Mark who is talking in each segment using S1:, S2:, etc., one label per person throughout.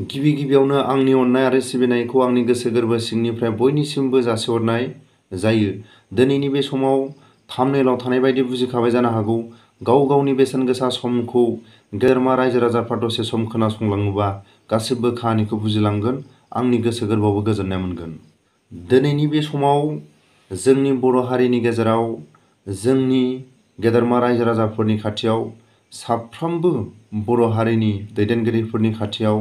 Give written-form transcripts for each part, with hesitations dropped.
S1: गिबि गिबियावनो आंनि अननाय आरो सिबिनायखौ आंनि गोसो गोरबो सिंनिफ्राय बयनिसिमबो जासिहरनाय जायो। दिनैनि बे समाव थाम्बनेइलाव थानाय बायदि बुजिखाबाय जानो हागौ। गाव गावनि बेसेन गोसा समखौ गेदेरमा रायजो राजाफ्रा दसे सम खोनासंलाङोबा गासिबो खाहानिखौ बुजिलांगोन, आंनि गोसो गोरबोआवबो गोजोननाय मोनगोन। दिनैनि बे समाव जोंनि बर' हारिनि गेजेराव जोंनि गेदेरमा रायजो राजाफोरनि खाथियाव, साफ्रोमबो बर' हारिनि दैदेनगिरिफोरनि खाथियाव,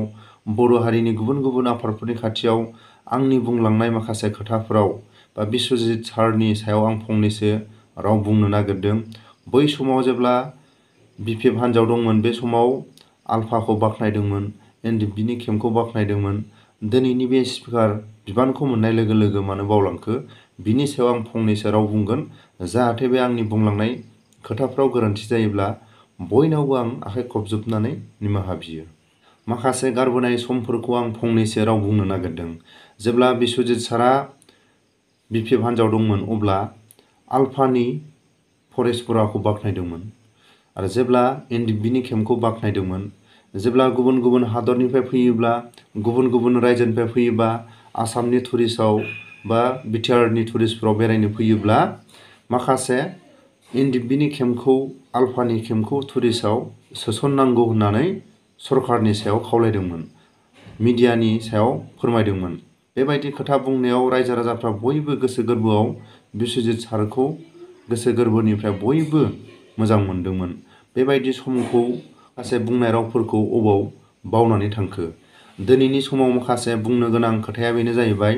S1: बर' हारिनि गुबुन गुबुन आफादफोरनि खाथियाव आंनि बुंलांनाय माखासे खोथाफोराव बा बिस्वजित सारनि सायाव आं फंनैसो राव बुंनो नागिरदों। बै समाव जेब्ला बिपिएफ हान्जायाव दंमोन बे समाव आल्फाखौ बाख्नायदोंमोन, एनडिएफबिनि केम्पखौ बाख्नायदोंमोन। दिनैनि बे स्पिकार बिबानखौ मोननाय लोगो लोगो मानो बावलांखो, बिनि सायाव आं फंनैसो राव बुंगोन। जाहाथे बे आंनि बुंलांनाय खोथाफ्राव गोरोन्थि जायोब्ला बयनावबो आं आखाइ खबजोबनानै निमाहा बियो। माखासे गारबोनाय समफोरखौ आं फंनैसो राव बुंनो नागिरदों। जेब्ला बिस्वजित सारा बिपिएफ हान्जायाव दंमोन अब्ला आल्फानि फरेस्ट बुराखौ बाख्नायदोंमोन आरो जेब्ला एनडिएफबिनि केम्पखौ बाख्नायदोंमोन। जेब्ला गुबुन गुबुन हादरनिफ्राय फैयोब्ला, गुबुन गुबुन रायजोनिफ्राय फैयोबा, आसामनि टुरिस्टआव बा बिटिआरनि टुरिस्टफोराव बेरायनो फैयोब्ला माखासे एनडिएफबिनि केम्पखौ, आल्फानि केम्पखौ टुरिस्टआव सोसननांगौ होननानै सरकारनि सायाव खावलायदोंमोन, मिडियानि सायाव फोरमायदोंमोन। बेबायदि खोथा बुंनायाव रायजो राजाफ्रा बयबो गोसो गोरबोआव बिस्वजित सारखौ गोसो गोरबोनिफ्राय बयबो मोजां मोनदोंमोन। बेबायदि समखौ माखासे बुंनाय रावफोरखौ अबाव बावनानै थांखो। दिनैनि समाव माखासे बुंनो गोनां खोथाया बेनो जाहैबाय,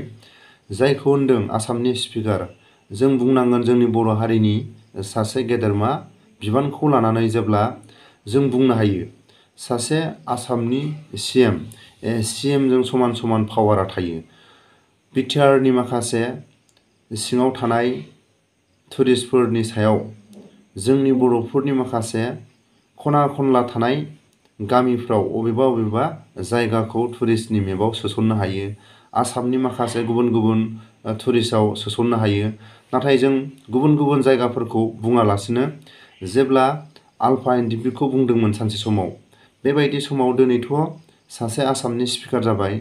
S1: जायखौ होनदों आसामनि स्पिकार, जों बुंनांगोन जोंनि बर' हारिनि सासे गेदेरमा बिबानखौ लानानै जेब्ला जों बुंनो हायो सासे आसामनि सिएमजों समान समान पावारा थायो। बिटिआरनि माखासे सिङाव थानाय टुरिस्टफोरनि सायाव जोंनि बर'फोरनि माखासे खना खनला थानाय गामिफ्राव अबेबा जायगाखौ टुरिस्टनि मेपआव सोसननो हायो। आसामनि माखासे गुबुन गुबुन टुरिस्टआव सोसननो हायो। नाथाय जों गुबुन गुबुन जायगाफोरखौ बुङालासिनो जेब्ला आल्फा एनडिएफबिखौ बुंदोंमोन सानसे समाव, बेबायदि समाव दिनैथ' सासे आसामनि स्पिकार जाबाय।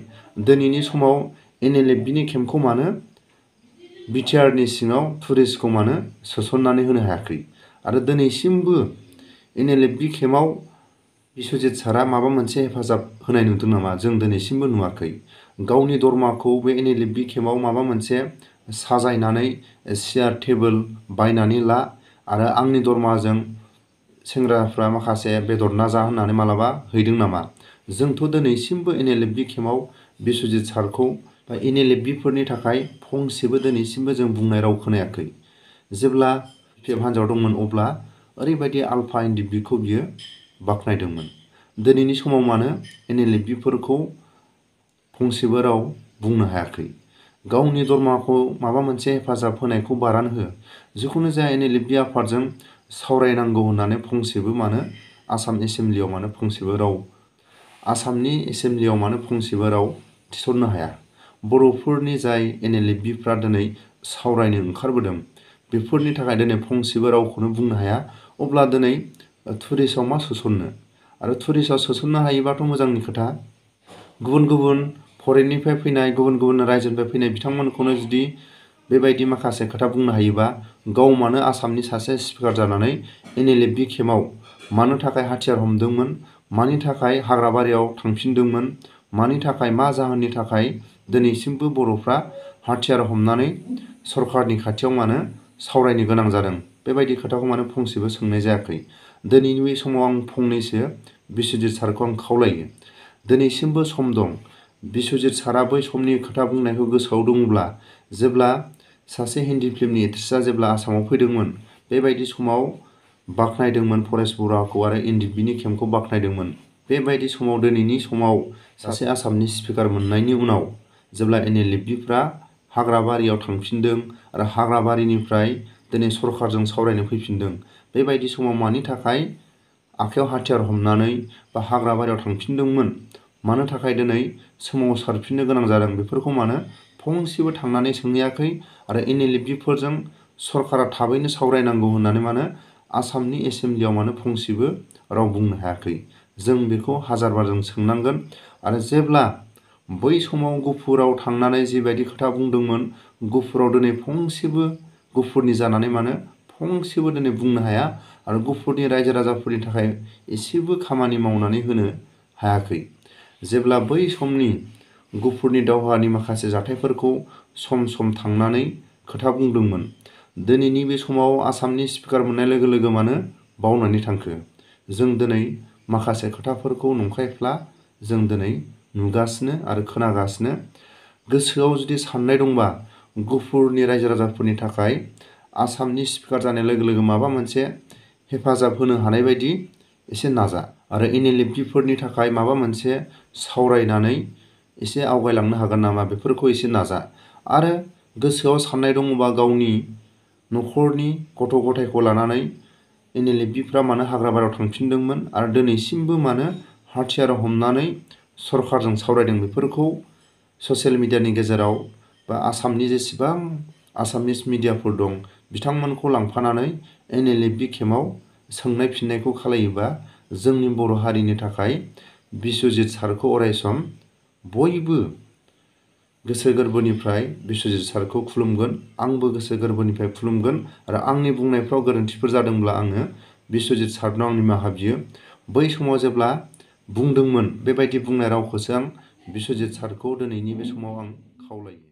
S1: दिनैनि समाव एनएलएफबिनि केम्पखौ मानो बिटिआरनि सिङाव टुरिस्टखौ मानो सोसननानै होनो हायाखै आरो दिनैसिमबो एनएलएफबि केम्पआव बिस्वजित सारा माबा मोनसे हेफाजाब होनाय नुदों नामा? जों दिनैसिमबो नुवाखै। गावनि दरमाखौ बे एनएलएफबि केम्पआव माबा मोनसे साजायनानै सियार टेबोल बायनानै ला आरो आंनि दरमाजों सेंग्राफ्रा माखासे बेदर ना जा होननानै मालाबा हैदों नामा? जोंथ' दिनैसिमबो एनएलएफबि केम्पआव बिस्वजित सारखौ बा एनएलएफबिफोरनि थाखाय फंसेबो दिनैसिमबो जों बुंनाय राव खोनायाखै। जेब्ला बिपिएफ हान्जायाव दंमोन अब्ला ओरैबायदि आल्फा एनडिएफबिखौ बियो बाख्नायदोंमोन। दिनैनि समाव मानो एनएलएफबिफोरखौ फंसेबो राव बुंनो हायाखै? गावनि दरमाखौ माबा मोनसे हेफाजाब होनायखौ बारानो हो, जिखुनु जाया एनएलएफबि आफादजों सावरायनांगौ होननानै फंसेबो मानो आसामनि एसेम्ब्लियाव मानो फंसेबो राव थिसननो हाया? बर'फोरनि जाय एनएलएफबिफ्रा दिनै सावरायनो ओंखारबोदों बेफोरनि थाखाय दिनै फंसेबो रावखौनो बुंनो हाया। अब्ला दिनै टुरिस्टआव मा सोसननो? आरो टुरिस्टआव सोसननो हायोबाथ' मोजांनि खोथा। गुबुन गुबुन फरेननिफ्राय फैनाय, गुबुन गुबुन रायजोनिफ्राय फैनाय बिथांमोनखौनो जुदि बेबायदि माखासे खोथा बुंनो हायोबा, गाव मानो आसामनि सासे स्पिकार जानानै एनएलएफबि केम्पआव मानो थाखाय हाथियार हमदोंमोन, मानि थाखाय हाग्राबारियाव थांफिनदोंमोन, मानि थाखाय मा जाहोननि थाखाय दिनैसिमबो बर'फ्रा हाथियार हमनानै सरकारनि खाथियाव मानो सावरायनो गोनां जादों? बेबायदि खोथाखौ मानो फंसेबो सोंनाय जायाखै? दिनैनि बे समाव आं फंनैसो बिस्वजित सारखौ आं खावलायो, दिनैसिमबो सम दं। बिस्वजित सारा बै समनि खोथा बुंनायखौ गोसोआव दङब्ला, जेब्ला सासे हिन्दी फिल्मनि एक्ट्रेसआ जेब्ला आसामाव फैदोंमोन बेबायदि समाव बाख्नायदोंमोन फरेस्ट बुराखौ आरो एनडिएफबिनि केम्पखौ बाख्नायदोंमोन। बेबायदि समाव दिनैनि समाव सासे आसामनि स्पिकार मोननायनि उनाव जेब्ला एनएलएफबिफ्रा हाग्राबारियाव थांफिनदों आरो हाग्राबारिनिफ्राय दिनै सरकारजों सावरायनो फैफिनदों, बेबायदि समाव मानि थाखाय आखायाव हाथियार हमनानै बा हाग्राबारियाव थांफिनदोंमोन, मानो थाखाय दिनै सोमावसारफिननो गोनां जादों, बेफोरखौ मानो फंसेबो थांनानै सोंहैयाखै आरो एनएलएफबिफोरजों सरकारा थाबैनो सावरायनांगौ होननानै मानो आसामनि एसेम्ब्लियाव मानो फंसेबो राव बुंनो हायाखै? जों बेखौ हाजारबार जों सोंनांगोन। आरो जेब्ला बै समाव गुफुराव थांनानै जिबायदि खोथा बुंदोंमोन, गुफुराव दिनै फंसेबो गुफुरनि जानानै मानो फंसेबो दिनै बुंनो हाया आरो गुफुरनि रायजो राजाफोरनि थाखाय एसेबो खामानि मावनानै होनो हायाखै। जेब्ला बै समनि गुफुरनि दावहानि माखासे जाथायफोरखौ सम सम थांनानै खोथा बुंदोंमोन, दिनैनि बे समाव आसामनि स्पिकार मोननाय लोगो लोगो मानो बावनानै थांखो? जों दिनै माखासे खोथाफोरखौ नंखायफ्ला जों दिनै नुगासिनो आरो खोनागासिनो। गोसोआव जुदि साननाय दंबा गुफुरनि रायजो राजाफोरनि थाखाय आसामनि स्पिकार जानाय लोगो लोगो माबा मोनसे हेफाजाब होनो हानाय बायदि एसे नाजा आरो NLFBफोरनि थाखाय माबा मोनसे सावरायनानै एसे आवगायलांनो हागोन नामा बेफोरखौ एसे नाजा। आरो गोसोआव साननाय दङबा गावनि न'खरनि गथ' गथायखौ लानानै NLFBफ्रा मानो हाग्रा बारियाव थांफिनदोंमोन आरो दिनैसिमबो मानो हाथियार हमनानै सरकारजों सावरायदों, बेफोरखौ ससियेल मिडियानि गेजेराव बा आसामनि जेसेबां आसामिस मिडियाफोर दं बिथांमोनखौ लांफानानै NLFB केम्पआव सोंनाय फिन्नायखौ खालायोबा जोंनि बर' हारिनि थाखाय बिस्वजित सारखौ अरायसम बयबो गोसो गोरबोनिफ्राय बिस्वजित सारखौ खुलुमगोन। आंबो गोसो गोरबोनिफ्राय खुलुमगोन आरो आंनि बुंनायफ्राव गोरोन्थिफोर जादोंब्ला आङो बिस्वजित सारनाव आं निमाहा बियो। बै समाव जेब्ला बुंदोंमोन बेबायदि बुंनाय रावखौसो आं बिस्वजित सारखौ दिनैनि बे समाव आं खावलायो।